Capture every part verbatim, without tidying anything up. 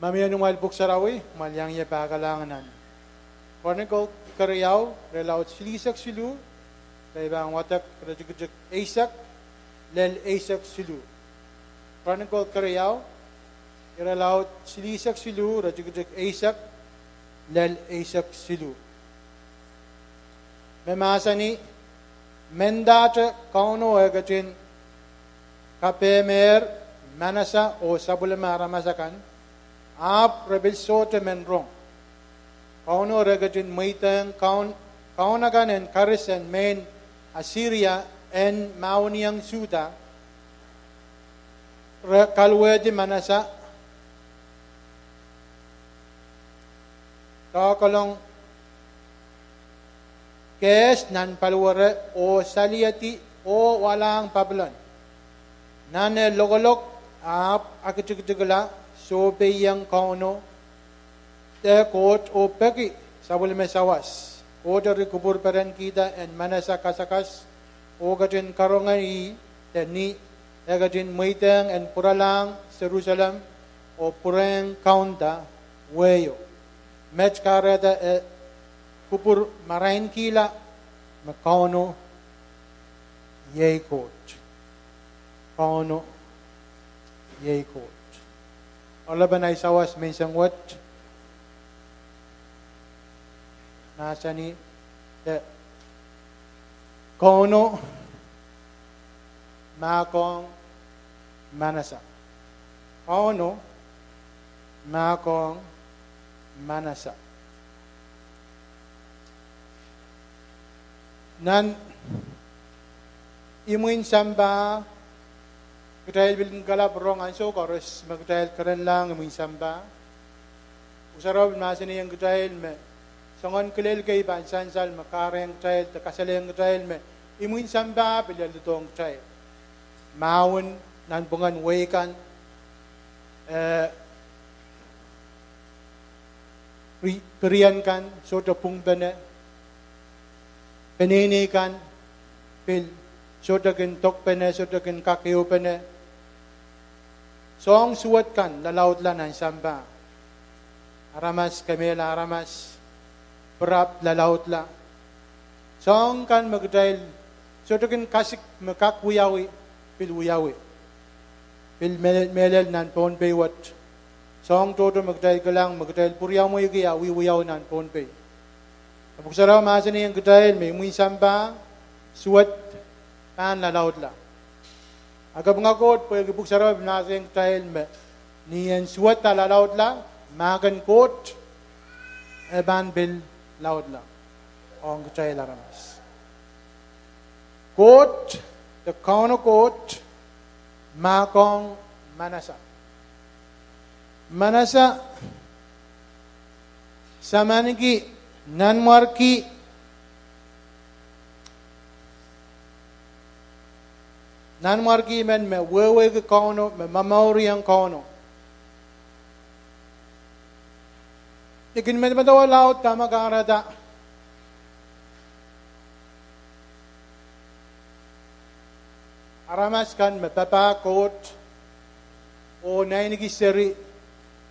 Ma mie nan amwail pwuhk sarawi, amwail iang ie pahkalahng nan Chronicle keriau, irelaud silihsek siluh, kitail pahn wadek iretikitik eisek lel eisek siluh. Chronicle keriau, irelaud silihsek siluh, iretikitik eisek lel eisek siluh. Me mahsanih, mendahte Kauno eh ketin kapehmehr Manasa oh sapwellime aramas akan, ahpw re pil sohte men rong. Kauno re ketin mweidehng kaun, kaun akan en karis en mehn Asiria en mahweniong Suda, re kaluwehdi Manasa, doakalong kehs nan paliwere oh saliedi oh walahng Papilon. Nan eh lokolok, ahpw aktikitikla, sohpeiong Kauno de Koht oh peki sapwellime sawas. Koht eri kupwur perenkihda en Manasa kasakas oh ketin karonge ih, de ni eh ketin mweidehng en pwuralahng Serusalem oh pwurehng kaunda wehio. Met kahrehda e kupwur marainkihla me Kauno iei Koht. Kauno iei Koht. Oaralapen ahi sawas menseng wet mahsanih, de Kauno mahkohng Manasa. Kauno mahkohng Manasa. Nan imwin sampah, kitail pil kin kalap rong ansou koaros me kitail kerenlahng imwin sampah. Pwuhk Sarawi pil mahsanihong kitail me soangen kilel kei pahn sansal me kahrehiong kitail de kasalehng kitail me imwin sampah pil leledohng kitail. Mahwen nanpwungen wehi kan, eh, ri-, pirien kan sohte pwungpene, peneinei kan pil sohte kin dokpene, sohte kin kak ehupene. Soahng suwed kan lalaudla nan sampah. Aramas kemehla aramas, pirap lalaudla. Soahng kan me kitail sohte kin kasik me kak wiawi, pil wiawi. Pil me-, mehlel nan Pohnpei wet, soahng tohto me kitail kilang me kitail pwuriamweiki ah wiewiawi nan Pohnpei. Pwuhk Sarawi mahsanihong kitail me imwin sampah suwed pahn lalaudla. A kapinga Koht pwehki Pwuhk Sarawi pil mahsanihong kitail me ni en suwed ah lalaudla, mahk en Koht e pahn pil laudla ong kitail aramas. Koht, de Kauno Koht, mahkohng Manasa. Manasa samanki nanmwarki, nanmwarki men me wehwehki Kauno, me momouriong Kauno. I kin medemedewe laud dahme kahrehda aramas kan me papah Koht oh naineki seri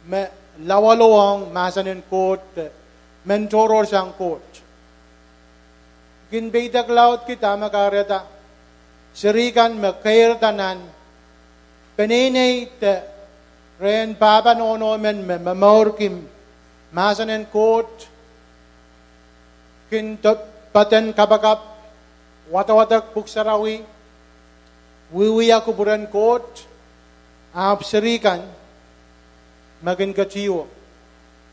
me lawalowohng mahsen en Koht, men tohrohr sang Koht. I kin peidek laudki dahme kahrehda seri kan me keirda nan peneinei de rehn pahpa nohno men me momourki mahsen en Koht, kin do-, poaden kapakap, wadawadek Pwuhk Sarawi, wiewia kupwuren Koht, ahpw seri kan me kin ketihwo,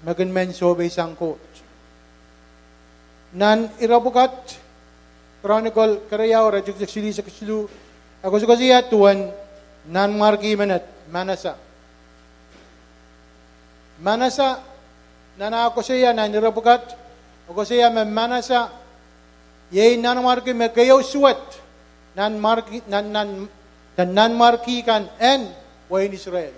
me kin men sohpeisang Koht. Nan ire pwukat, Chronicle keriau, iretikitik silihsek siluh, e koasokoasoia duwen nanmwarki menet, Manasa. Manasa, nan ah koasoia nan ire pwukat, e koasoia me Manasa iei nanmwarki me keieu suwed nan mwarki, nan, nan, de nanmwarki kan en wehin Israel.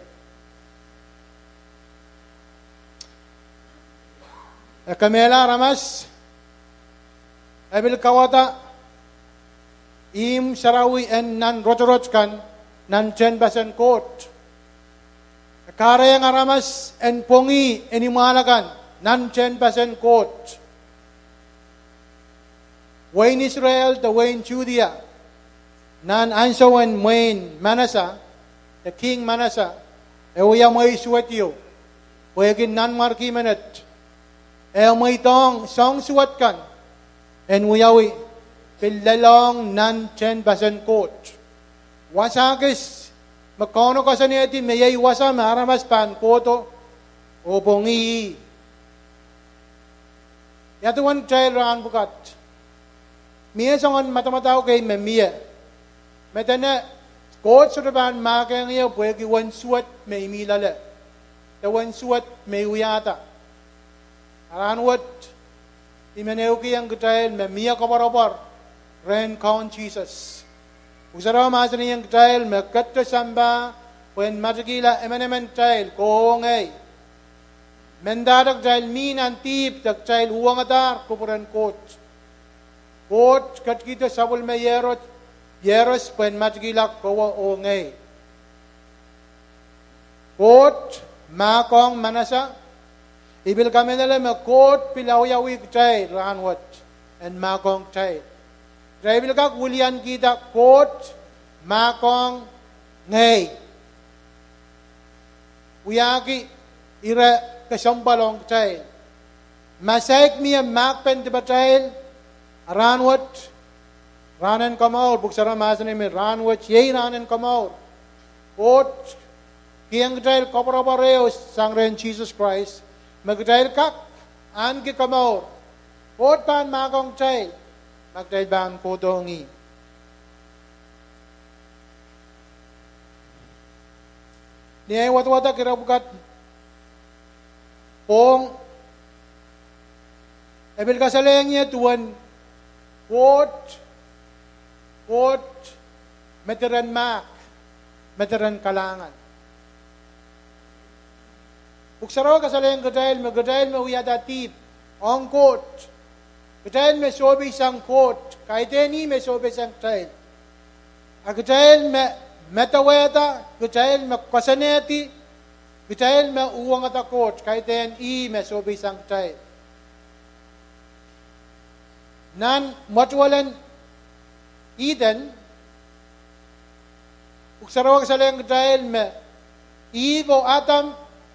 E kemehla aramas, e pil kauwada ihmw sarawi en nan rotorot kan nan tehnpasen Koht. E kahrehiong aramas en pwongih en imwahn akan nan tehnpasen Koht. Wehin Israel de wehin Sudia, nan ansoun mwein Manasa, de King Manasa, e wia mwehi suwed ieu, pwehki nanmwarki menet, e mweidohng soahng suwed kan en wiawi, pil lelohng nan tehnpasen Koht. Wasa kis me Kauno koasoanehdi me iei wasa me aramas pahn kohdo oh pwongih. Ia duwen kitail rahn pwukat? Mie soangen madamadau kei me mie, me dene Koht sohte pahn mahkehng ie pwehki uwen suwed me I mih loale, de uwen suwed me I wiahda. A rahn wet I men ehukihong kitail me mie koapworopwor rehn Kaun Sises. Pwuhk Sarawi mahsanihong kitail me ketido sampah pwehn matakihla emenemen kitail, kowe oh ngehi. Mendahte kitail mih nan dihp de kitail uhwongadahr kupwuren Koht, Koht ketikihdo sapwellime iehros pwehn matakihla kowe oh ngehi. Koht mahkohng Manasa. I pil kamehlele me Koht pil awiawi kitail rahn wet en mahkohng kitail. Kitail pil kak wiliankihda Koht mahkohng ngehi, wiahki ire kesempwal ong kitail. Ma saik mie mahkpen dipatail, a rahn wet rahn en komour. Pwuhk Sarawi mahsanih me rahn wet iei rahn en komour. Koht kihong kitail koapworopwor ehu sang rehn Sises Krais me kitail kak ahneki komour. Koht pahn mahkohng kitail ma kitail pahn kohdohng ih. Ni ei wadawad ire pwukat, pwong, e pil kasalehiong ie duwen Koht, Koht me diren mahk, me diren kalahngan. Pwuhk Sarawi kasalehiong kitail me kitail me wiahda dihp ong Koht, kitail me sohpeisang Koht, kaidehn ih me sohpeisang kitail. A kitail me medewehda, kitail me koasoanehdi, kitail me uhwongada Koht, kaidehn ih me sohpeisang kitail. Nan mwetuwel en Ihden, Pwuhk Sarawi kasalehiong kitail me Ihp oh Adam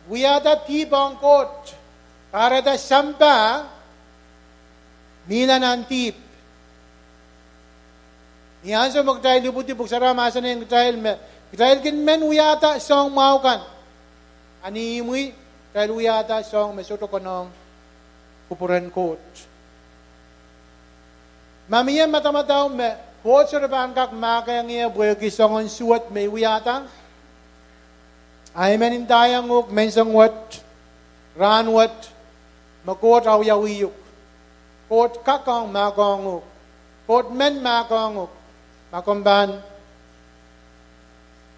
wiahda dihp ong Koht, kahrehda sampah mihla nan dihp. Ni ansou me kitail ipwidi, Pwuhk Sarawi mahsanihong kitail me kitail kin men wiahda soahng mwahu kan. A ni imwi, kitail wiahda soahng me sohte konehng kupwuren Koht. Ma mie madamadau me Koht sohte pahn kak mahkehng ie pwehki soangen suwed me I wiahda, a I men ndaiong uhk menseng wet, rahn wet, me Koht awiawih uhk. Koht kak mahkohng uhk. Koht men mahkohng uhk ma komw pahn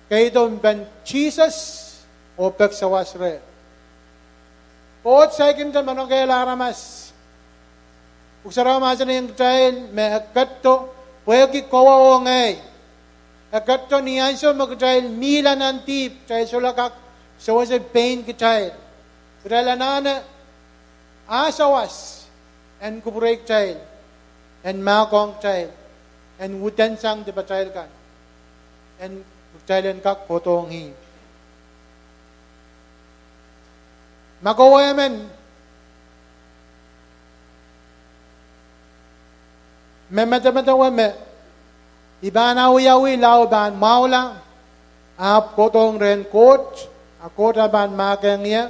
keido mpen Sises oh peki sawas reh. Koht saikinte manokehla aramas. Pwuhk Sarawi mahsanihong kitail me e ketido pwehki kowe oh ngehi. E ketido ni ansou me kitail mihla nan dihp, kitail solahr kak sewese pein kitail. Kitail anahne ah sawas en kupwurei kitail, en mahkohng kitail, en wudensang dipatail kan, en kitail en kak kohdohng ih. Ma kowe emen me medemedewe me I pahn awiawi lao I pahn mwahula, ahpw kohdohng rehn Koht, a Koht ah pahn mahkehng ie,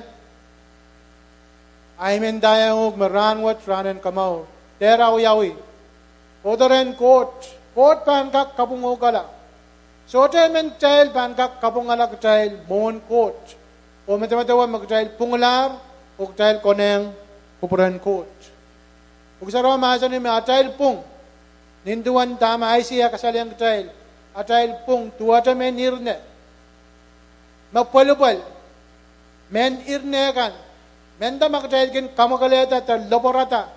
a I men ndaiong uhk me rahn wet rahn en komour. Dehr awiawi. Kohdo rehn Koht. Koht pahn kak kapwungokala. Sohte emen kitail pahn kak kapwungala kitail mwohn Koht oh medemedewe me kitail pwunglahr oh kitail konehng kupwuren Koht. Pwuhk Sarawi mahsanih me atail pwung, nin duwen dahme Aiseia kasalehiong kitail, atail pwung duwehte mehn irne, me pwelipwel, mehn irne kan, mehnda ma kitail kin kamwakelehda de lopwurada,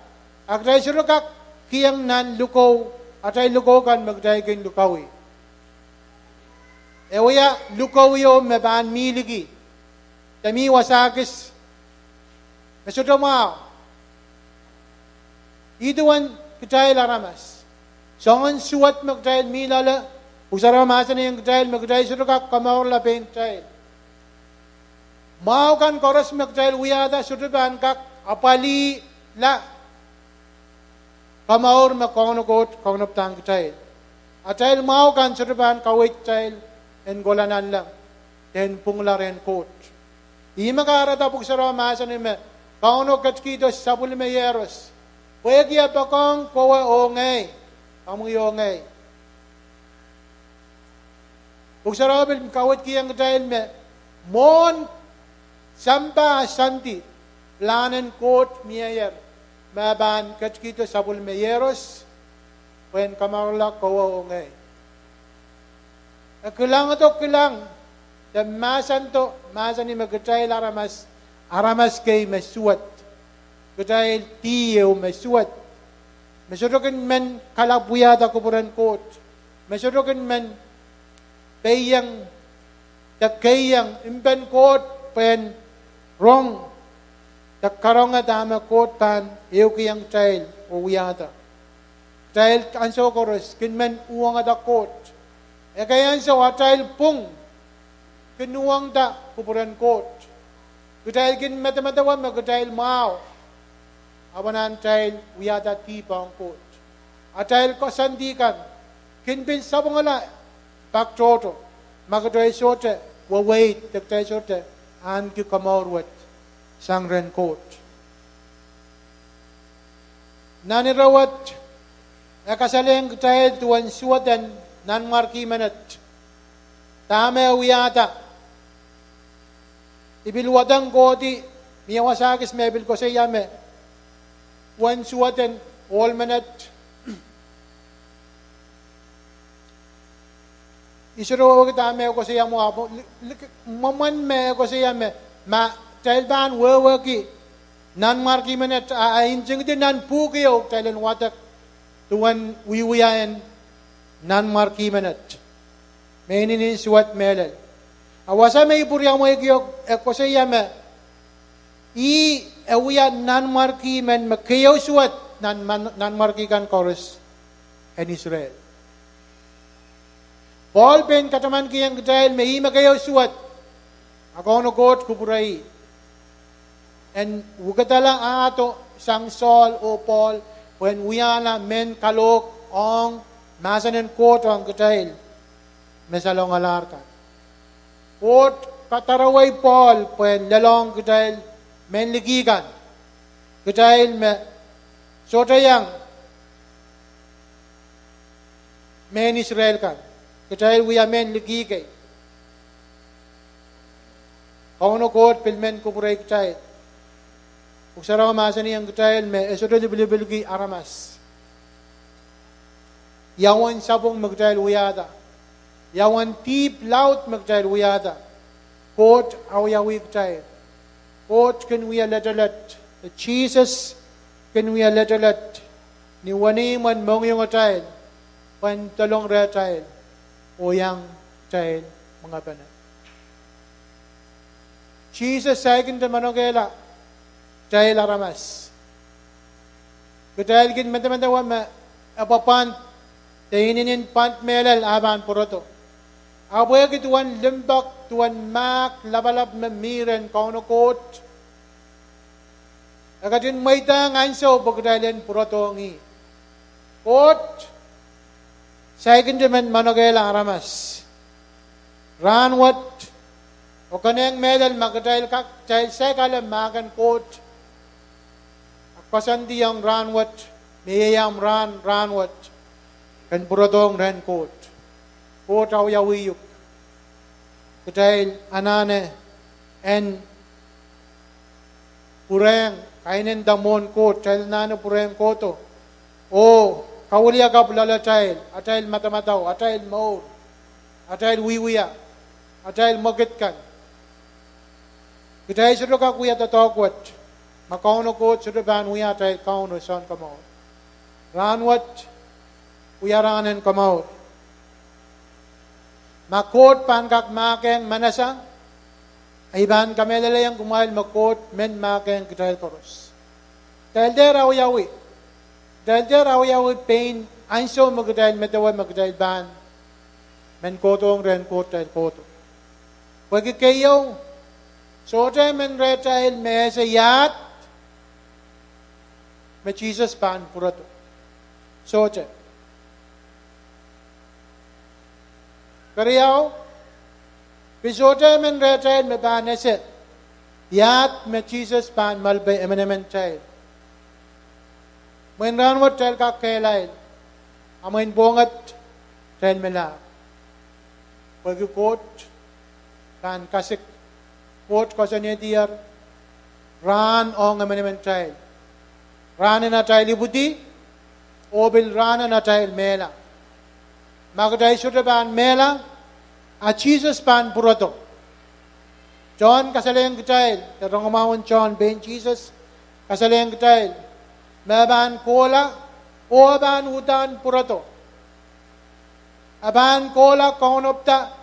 a kitail sohte kak kihong nan likou, atail likou kan me kitail kin likauih. E wia likou ieu me pahn mih liki. De mie wasa kis me sohte mwahu. Ih duwen kitail aramas. Soangen suwed me kitail mih loale, Pwuhk Sarawi mahsanihong kitail me kitail sohte kak komourla pein kitail. Mwahu kan koaros me kitail wiahda sohte pahn kak apwalihla komour me Kauno Koht kaunopadahng kitail. Atail mwahu kan sohte pahn kaweid kitail en kohla nanleng, en pwungla rehn Koht. Ih me kahrehda Pwuhk Sarawi mahsanih me Kauno ketikihdo sapwellime Iehros, pwehki e poakohng kowe oh ngehi, komwi oh ngehi. Pwuhk Sarawi pil kaweidkihong kitail me mwohn sampah soandi, pilahn en Koht mieier, me pahn ketikihdo sapwellime Iehros, pwehn komourla kowe oh ngehi. E kilangdo kilang, de mahsando mahsanih me kitail aramas, aramas kei me suwed. Kitail dih ehu me suwed, me sohte kin men kalap wiahda kupwuren Koht, me sohte kin men peiong de keiong impen Koht pwehn rong de karonge dahme Koht pahn ehukihong kitail oh wiahda. Kitail ansou koaros kin men uhwongada Koht. Ekei ansou atail pwung kin uhwongada kupwuren Koht. Kitail kin medemedewe me kitail mwahu, ahpw anahne kitail wiahda dihp ong Koht. Atail koasoandi kan kin pil sapwungala pak tohto, ma kitail sohte weweid de kitail sohte ahneki komour wet sang rehn Koht. Nan ire wet, e kasalehiong kitail duwen suwed en Nanmwarki menet, dahme e wiahda. I pil wadek kohdi, mie wasa kis me e pil koasoia me uwen suwed en ohl menet, I sohte wehwehki dahme e koasoia mwo, ahpw mwomwen me e koasoia me, ma kitail pahn wehwehki Nanmwarki menet, a e ntingdi nan pwuhk ieu kitail en wadek duwen wiewia en Nanmwarki menet, me inenen suwed mehlel. A wasa me I pwuriamweiki, e koasoia me ih e wia nanmwarki men me keieu suwed nan, nanmwarki kan koaros en Israel. Pohl pein katamankihong kitail me ih me keieu suwed, a Kauno Koht kupwure ih en wekidala ahdo sang Sohl oh Pohl pwehn wiahla mehn kalohk ong mahsen en Koht ong kitail me salongalahr kan. Koht kadarowehi Pohl pwehn lelohng kitail mehn liki kan, kitail me sohte iang mehn Israel kan, kitail wia mehn liki kei. Kauno Koht pil men kupwurei kitail. Pwuhk Sarawi mahsanihong kitail me e sohte lipilipilki aramas ia uwen sapwung me kitail wiahda, ia uwen dihp laud me kitail wiahda, Koht awiawih kitail. Koht kin wia letelet, Sises kin wia letelet ni wenihmw en mohngiongohtail, pwehn dolong rehtail oh iang kitail mengepene. Sises saikinte manokehla kitail aramas. Kitail kin medemedewe me e pwapwand de inenen pwand mehlel ah pahn pwurodo. Ahpw pwehki duwen limpoak, duwen mahk lapalap me mi rehn Kauno Koht, e ketin mweidohng ansou pwe kitail en pwurodohng ih. Koht saikinte men manokehla aramas. Rahnwet, oh konehng mehlel ma kitail kak, kitail saik ale mahk en Koht, a koasoandi ong rahnwet, me iei amw rahn rahnwet, ken pwurodohng rehn Koht. Koht awiawih uhk. Kitail anahne en pwurehng, kainenda mwohn Koht, kitail anahne pwurehng kohdo oh kawiliakapw loalatail, atail madamadau, atail mour, atail wiewia, atail mwekid kan. Kitail sohte kak wia doadoahk wet ma Kauno Koht sohte pahn wia atail Kaun oh Sounkomour. Rahnwet wia rahn en komour. Ma Koht pahn kak mahkehng manasang, I pahn kamehlelehiong kumwail me Koht men mahkohng kitail koaros. Kitail dehr awiawi. Kitail dehr awiawi pein ansou me kitail medewe me kitail pahn men kohdohng rehn Koht kitail kohdo. Pwehki keieu, sohte emen rehtail me ese iahd me Sises pahn pwurodo. Sohte. Keriau, pil sohte emen rehtail me pahn ese iahd me Sises pahn malpe emenemen kitail. Mwein rahnwet kitail kak kehlail, a mwein pwohnget kitail melahr. Pwehki Koht pahn kasik, Koht koasoanehdier rahn ong emenemen kitail. Rahn en atail ipwidi, oh pil rahn en atail mehla. Ma kitail sohte pahn mehla, a Sises pahn pwurodo. John kasalehiong kitail, de rongamwahu en John pein Sises kasalehiong kitail, me e pahn kohla, oh e pahn uhdahn pwurodo. E pahn kohla kaunopada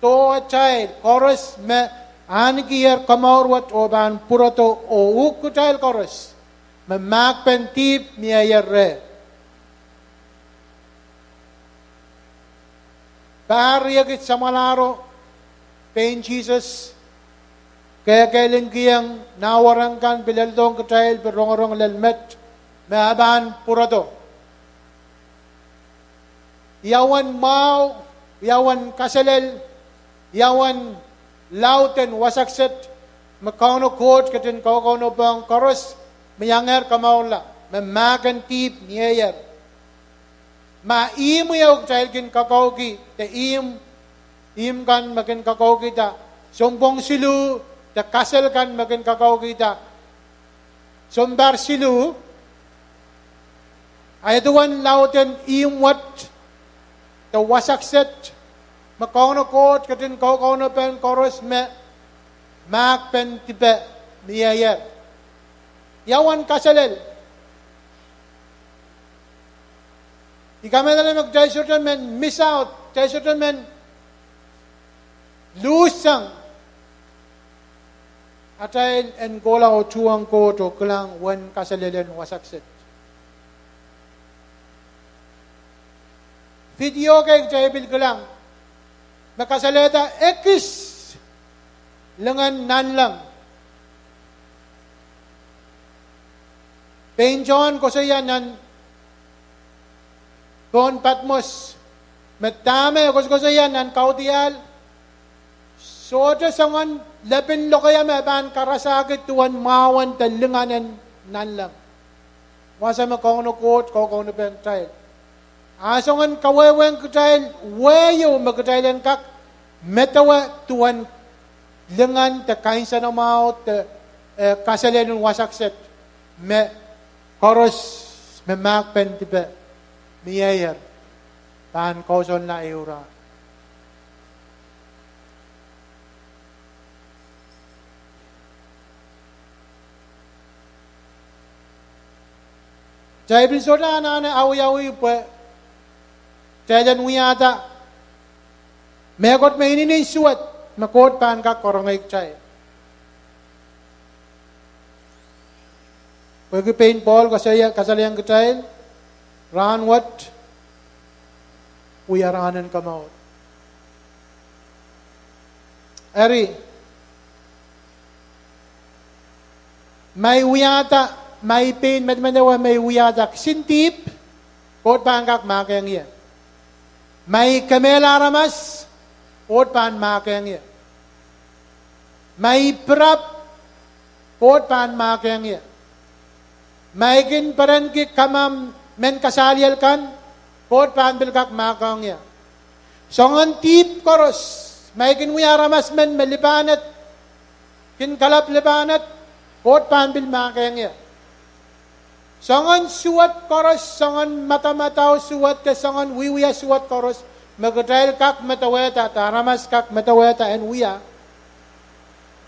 doh atail koaros me ahnikihier komour wet oh pahn pwurodo oh uhk kitail koaros me mahkpen dihp mieier reh. Pahr riekid samwalahro pein Sises kehkehlingkihong nah wahnpoaron kan, pil eldohng kitail, pil rongorong lel met, me e pahn pwurodo. Ia uwen mwahu, ia uwen kaselel, ia uwen laud en wasa kiset me Kauno Koht ketin kaukaunopohng koaros me iangehr komourla me mahken dihp mieier. Ma ihmw ieu kitail kin kakauki, de ihmw, ihmw kan me kin kakaukihda sounpwong siluh, de kasel kan me kin kakaukihda sounpar siluh, a ia duwen laud en ihmw wet de wasa kiset me Kauno Koht ketin kaukaunopohng koaros me mahkpen dipe mieier? Ia uwen kaselel? I kamehlele me kitail sohte men miss out, kitail sohte men luhssang atail en kohla oh tuhwong Koht oh kilang uwen kaselel en wasa kiset. Video kei kitail pil kilang me kasalehda ekis lingen nanleng. Pein Sohn koasoia nan pohn Patmos me dahme e koasokoasoia nan kaudiahl sohte soangen lepin lokaia me pahn karasahki duwen mwahu en de lingen en nanleng. Wasa me Kauno Koht kaukaunopohng kitail, a soangen kawehwehn kitail wehio me kitail en kak medewe duwen lingen de kansenamwahu de, eh, kaselel en wasa kiset me koaros me mahkpen dipe mieier pahn kousoanla ehu rahn. Kitail pil sohte anahne awiawi pwe kitail en wiahda mehkot me inenen suwed me Koht pahn kak karonge kitail. Pwehki pein Pohl kasalehiong kitail, rahnwet wia rahn en komour. Eri, ma I wiahda, ma I pein medemedewe me I wiahda kisin dihp, Koht pahn kak mahkohng ie. Ma I kemehla aramas, Koht pahn mahkohng ie. Ma I pirap, Koht pahn mahkohng ie. Ma I kin perenki kamwahu mehn kasaliel kan, Koht pahn pil kak mahkohng ie. Soangen dihp koaros, ma I kin wia aramas men me lipahned, kin kalap lipahned, Koht pahn pil mahkohng ie. Soangen suwed koaros, soangen madamadau suwed de soangen wiewia suwed koaros me kitail kak medewehda, de aramas kak medewehda en wia,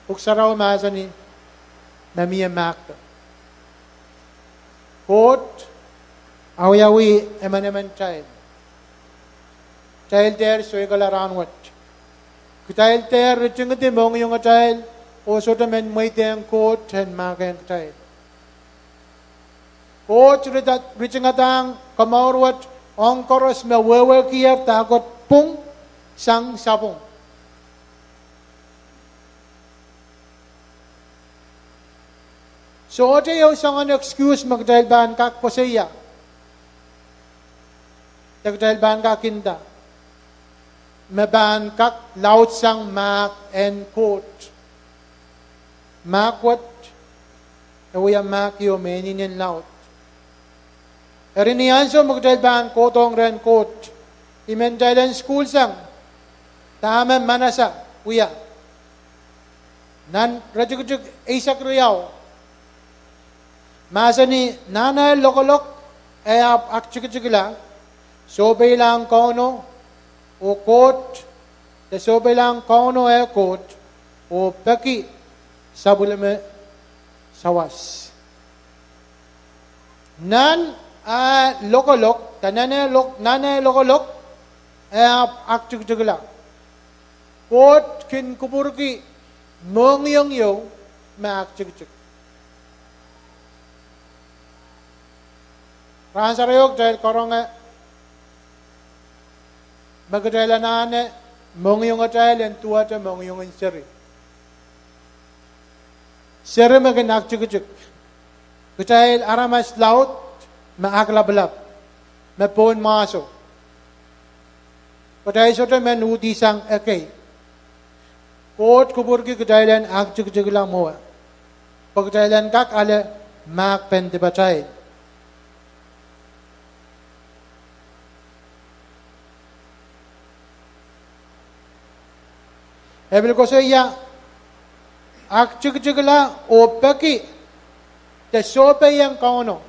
Pwuhk Sarawi mahsanih me mie mahkpen. Koht awiawi emenemen kitail. Kitail dehr soikala rahnwet. Kitail dehr ritingidi mohngiongitail oh sohte men mweidehng Koht en mahkehng kitail. Koht ritingadahng komour wet ong koaros me wehwehkier dahkot pwung sang sapwung. Sohte ehu soangen excuse me kitail pahn kak koasoia, de kitail pahn kak nda, me pahn kak laudsang mahk en Koht. Mahk wet e wia mahk ieu me inenen laud. Eri ni ansou me kitail pahn kohdohng rehn Koht, I men kitail en sukuhlsang dahme manasa wia. Nan iretikitik eisek riau, mahsanih, Nahnahier lokolok e ahpw aktikitikla, sohpeilahng Kauno oh Koht, de sohpeilahng Kauno eh Koht, oh peki sapwellime sawas. Nan ah lokolok, de nan ah lokolok e ahpw aktikitikla. Koht kin kupwurki mohngiong ieu me aktikitik. Rahn sarawi kitail karonge me kitail anahne mohngiongatail en duwehte mohngiong en seri. Seri me kin aktikitik. Kitail aramas laud me aklapalap, me pohnmwahso. Kitail sohte men uhdihsang ekei. Koht kupwurki kitail en aktikitikla mwowe, pwe kitail en kak ale mahkpen dipatail. E pil koasoia, aktikitikla oh peki de sohpeiong Kauno.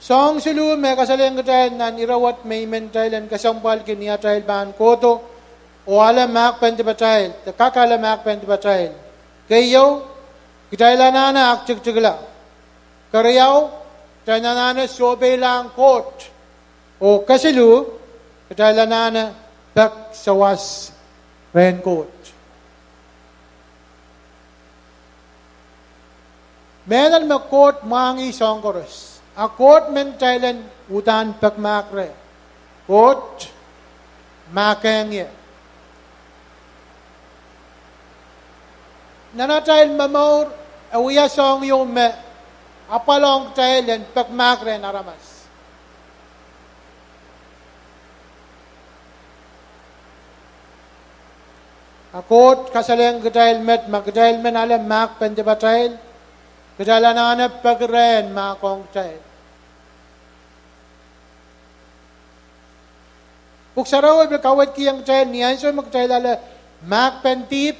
Soahng siluh me kasalehng kitail nan ire wet me I men kitail en kesempwalki ni atail pahn kohdo oh ale mahkpen dipatail, de kak ale mahkpen dipatail. Keieu, kitail anahne aktikitikla. Keriau, kitail anahne sohpeilahng Koht. Oh kesiluh, kitail anahne pek sawas rehn Koht. Mehlel me Koht mwahngih soahng koaros, a Koht men kitail en uhdahn pekimahk reh. Koht mahkehng ie. Nan atail momour, e wia soahng ieu me apwal ong kitail en pekimahk rehn aramas. A Koht kasalehng kitail met, ma kitail men ale mahkpen dipatail, kitail anahne peki reh en mahkohng kitail. Pwuhk Sarawi pil kaweidkihong kitail ni ansou me kitail ale mahkpen dihp,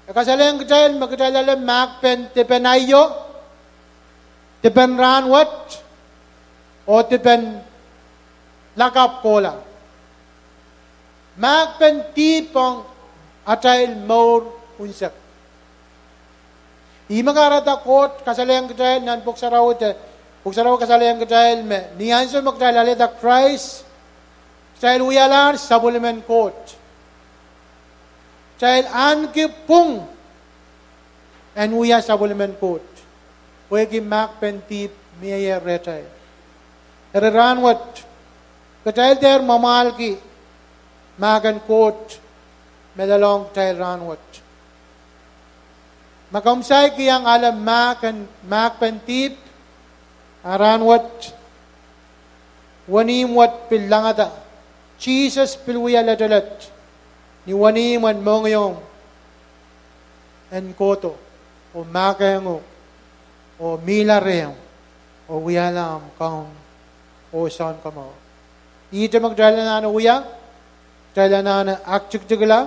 e kasalehng kitail me kitail ale mahkpen dipen aio, dipen rahnwet, oh dipen lakapw kohla. Mahkpen dihp ong atail mour unsek. Ihme kahrehda Koht kasalehng kitail nan Pwuhk Sarawi, Pwuhk Sarawi kasalehng kitail me ni ansou me kitail alehda Krais, kitail wialahr sapwellimen Koht. Kitail ahneki pwung en wia sapwellimen Koht, pwehki mahkpen dihp mieier rehtail. Eri rahnwet, kitail dehr mwamwahlki mahk en Koht me lelohng kitail rahnwet. Ma komw saik iang ale mahk en, mahkpen dihp, a rahnwet, wenihmw wet pil langada. Sises pil wia letelet ni wenihmw en mohngiong en kohdo, oh mahkehng uhk, oh mihla rehmw, oh wiahla omw Kaun oh Sounkomour. Ihte me kitail anahne wia, kitail anahne aktikitikla,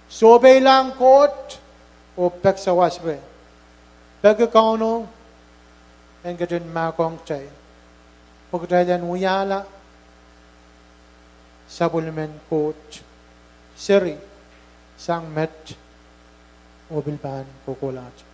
sohpeilahng Koht, oh pek sawas reh. Peki Kauno en ketin mahkohng kitail, pwe kitail en wiahla sapwellimen Koht seri sang met oh pil pahn kohkohlahte.